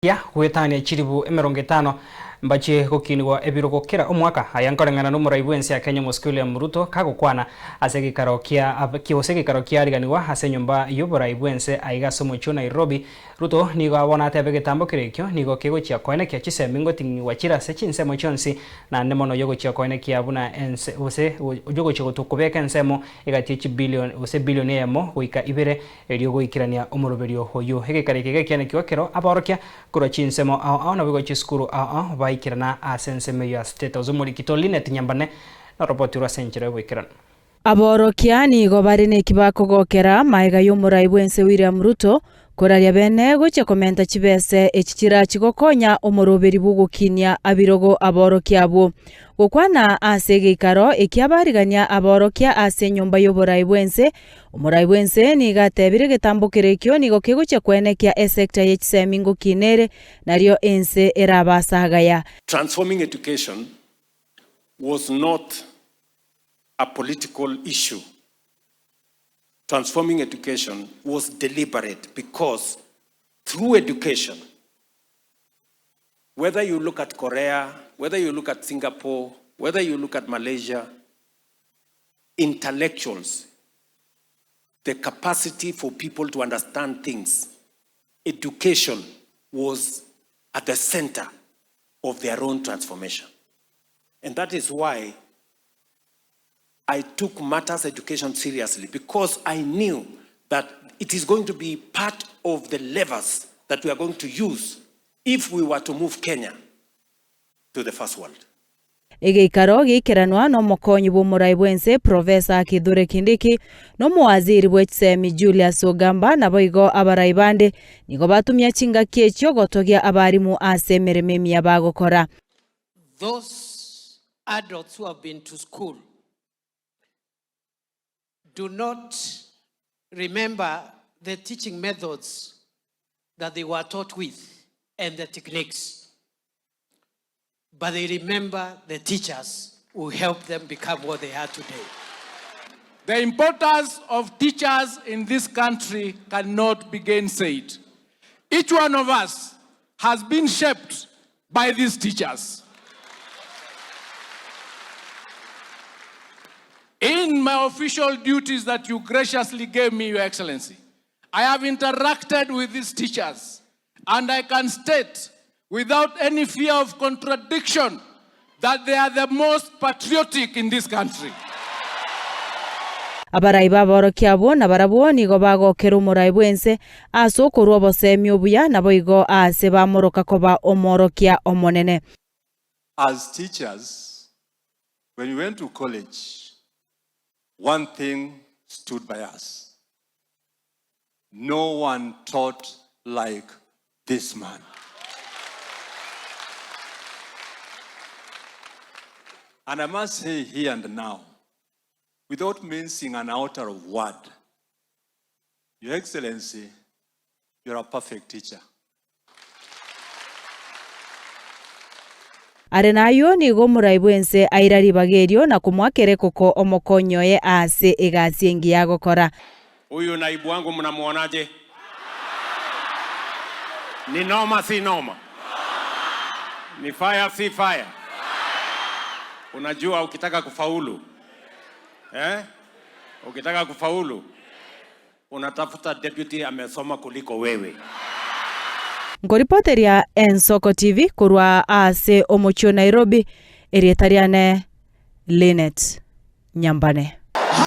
Kia goetania chilifu 50 mbachie gokinigwa ebirogo kera omwaka. Aya nkoreng'ana nomorai bw'ense ya Kenya Omosike William Ruto kagokwana ase egeikaro kia gose egeikaro kiariganigwa ase enyomba y'oborai bw'ense aiga ase omochie o Nairobi. Ruto nigo bono atebe egetambo kere ekio nigo kegochia koenekia chisemi ngoting'igwa chire ase chinsemo chionsi naende mono yogochia koenekia buna ense gose yogochia kobeka ensemo egati ye chibilion gose ebilion eyemo goika ibere Erio goikerania omoroberio oyio. Egeikaro eke gekianekigwa ekero abaorokia korwa chinsemo ao ao naboigo chisukuru ao ao baikerana ase ensemo eyio ya State House. Omoriki to Linet Nyambane noroboti rwe ase enchera y'oboikeranu. Aborokia nigo bare neki bakogokera magega y'omorai bw'ense William Ruto koraria bene gochia komenta chibese echi chirachi gokonya omoroberi bw'ogokinia abirogo aborokia abwo. Gokwana ase egeikaro ekia barigania aborokia ase enyomba y'oborai bw'ense Omorai bw'ense nigo atebire egetambokero ekio nigo kegochia koenekia esecta ye chisemi ngokina ere, nario ense erabe ase agaya. Transforming education was not a political issue, transforming education was deliberate because through education, whether you look at Korea, whether you look at Singapore, whether you look at Malaysia, intellectuals, the capacity for people to understand things, education was at the center of their own transformation. And that is why I took matters education seriously because I knew that it is going to be part of the levers that we are going to use if we were to move Kenya to the first world. Egeikaro giaikeranwa nomokonyi bw'omorai bw'ense Professor Kithure Kindiki, na omowaziri bwe chisemi Julius Ogamba naboigo abarai bande nigo batumia chingaki echio gotogia abarimu ase emeremo emiya bagokora. Those adults who have been to school do not remember the teaching methods that they were taught with and the techniques. But they remember the teachers who helped them become what they are today. The importance of teachers in this country cannot be gainsaid. Each one of us has been shaped by these teachers. In my official duties that you graciously gave me, Your Excellency, I have interacted with these teachers and I can state without any fear of contradiction that they are the most patriotic in this country. Abarai b'aborokia abwo nabarabwo nigo bagokera omorai bw'ense ase okorua obosemi obuya, naboigo aase bamoroka koba omworokia omonene. As teachers, when we went to college, one thing stood by us, No one taught like this man. And I must say here and now, without mincing an iota of word, Your Excellency, you're a perfect teacher. Are nayio nigo omorai bw'ense aira ribaga erio na komoakera ekoko omokonyi oye ase egasi engiya agokora. Huyu naibu wangu mnamuonaje? Ni noma si noma? Ni fire si fire? Unajua ukitaka kufaulu eh? Ukitaka kufaulu Unatafuta deputy amesoma kuliko wewe. Nkoripoteria Ensoko TV korwa ase omochie o Nairobi, erieta riane Linet Nyambane.